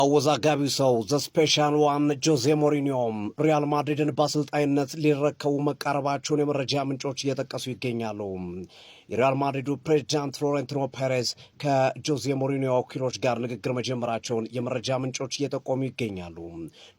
አወዛጋቢው ሰው the special one ጆዜ ሞሪኒዮም ሪያል ማድሪድን በአሰልጣኝነት ሊረከቡ መቃረባቸውን የመረጃ ምንጮች እየጠቀሱ ይገኛሉ። የሪያል ማድሪዱ ፕሬዚዳንት ፍሎሬንቲኖ ፔሬዝ ከጆዜ ሞሪኒዮ ወኪሎች ጋር ንግግር መጀመራቸውን የመረጃ ምንጮች እየጠቆሙ ይገኛሉ።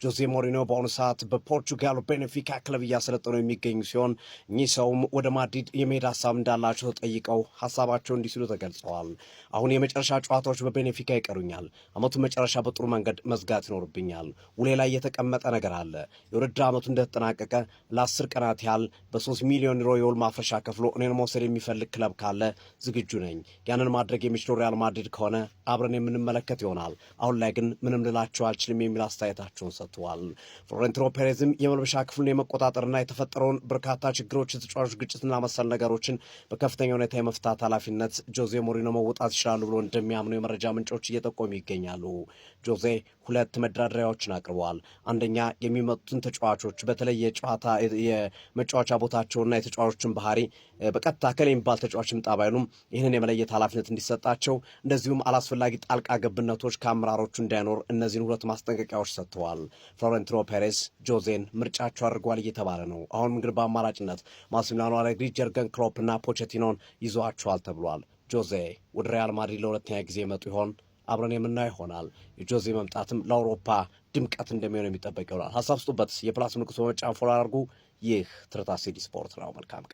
ጆዜ ሞሪኒዮ በአሁኑ ሰዓት በፖርቹጋሉ ቤኔፊካ ክለብ እያሰለጠኑ የሚገኙ ሲሆን እኚህ ሰውም ወደ ማድሪድ የመሄድ ሀሳብ እንዳላቸው ተጠይቀው ሀሳባቸው እንዲህ ሲሉ ተገልጸዋል። አሁን የመጨረሻ ጨዋታዎች በቤኔፊካ ይቀሩኛል። አመቱ መጨረሻ በጥሩ መንገድ መዝጋት ይኖርብኛል። ውሌ ላይ የተቀመጠ ነገር አለ። የውድድር ዓመቱ እንደተጠናቀቀ ለ10 ቀናት ያህል በ3 ሚሊዮን ዩሮ የውል ማፍረሻ ከፍሎ እኔን መውሰድ የሚፈልግ ክለብ ካለ ዝግጁ ነኝ። ያንን ማድረግ የሚችለው ሪያል ማድሪድ ከሆነ አብረን የምንመለከት ይሆናል። አሁን ላይ ግን ምንም ልላቸው አልችልም የሚል አስተያየታቸውን ሰጥተዋል። ፍሎሬንቲኖ ፔሬዝም የመልበሻ ክፍሉን የመቆጣጠርና የተፈጠረውን በርካታ ችግሮች፣ የተጫዋቾች ግጭትና መሰል ነገሮችን በከፍተኛ ሁኔታ የመፍታት ኃላፊነት ጆዜ ሞሪኖ መወጣት ይችላሉ ብሎ እንደሚያምኑ የመረጃ ምንጮች እየጠቆሙ ይገኛሉ። ጆዜ ሁለት መደራደሪያዎችን አቅርበዋል። አንደኛ፣ የሚመጡትን ተጫዋቾች በተለይ የጨዋታ የመጫወቻ ቦታቸውና የተጫዋቾችን ባህሪ በቀጥታ እከሌ የሚባል ተጫዋች ይምጣ ባይሉም ይህንን የመለየት ኃላፊነት እንዲሰጣቸው፣ እንደዚሁም አላስፈላጊ ጣልቃ ገብነቶች ከአመራሮቹ እንዳይኖር እነዚህን ሁለት ማስጠንቀቂያዎች ሰጥተዋል። ፍሎሬንቲኖ ፔሬዝ ጆዜን ምርጫቸው አድርጓል እየተባለ ነው። አሁንም ግን በአማራጭነት ማሲሚሊያኖ አሌግሪ፣ ጀርገን ክሎፕ እና ፖቼቲኖን ይዘዋቸዋል ተብሏል። ጆዜ ወደ ሪያል ማድሪድ ለሁለተኛ ጊዜ ይመጡ ይሆን? አብረን የምናየው ይሆናል። የጆዜ መምጣትም ለአውሮፓ ድምቀት እንደሚሆን የሚጠበቅ ይሆናል። ሀሳብ ስጡበት። የ plus ምልክቱ በመጫን follow አድርጉ። ይህ ትርታ ሲዲ ስፖርት ነው። መልካም ቀን።